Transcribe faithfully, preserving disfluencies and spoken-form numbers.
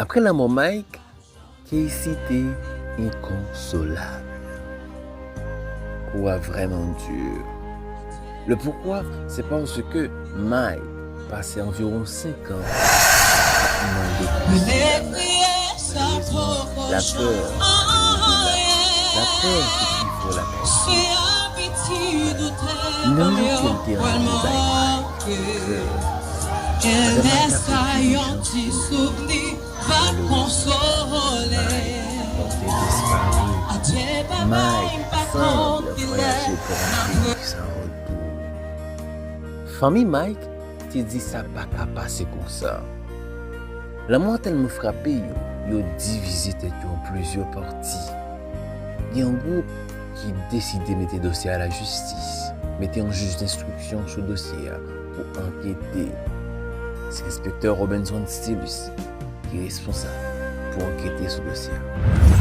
Après la mort Mike, Casey était inconsolable. Kou a vrèman di. Le pourquoi, c'est parce que Mike passait environ cinq ans à demander conseil à Mike. Malheureusement, la peur a pris le dessus. La peur, c'est qui fait la peur. Nan lè ke l te rann li bay Mike, ke Madan Mike ap pèdi janti, malheureusement, Mike te disparu. Mike sanble voyaje pou yon peyi san retou. Fanmi Mike te di sa pa ka pase konsa. Lanmò a tèlman frape yo, yo divize tèt yo an plizyè pati. Gen yon gwoup ki deside mete dosye a lajistis, mete yon jij denstriksyon sou dosye a pou ankete. Se enspektè Robinson Stylus ki responsab pou ankete sou dosye a.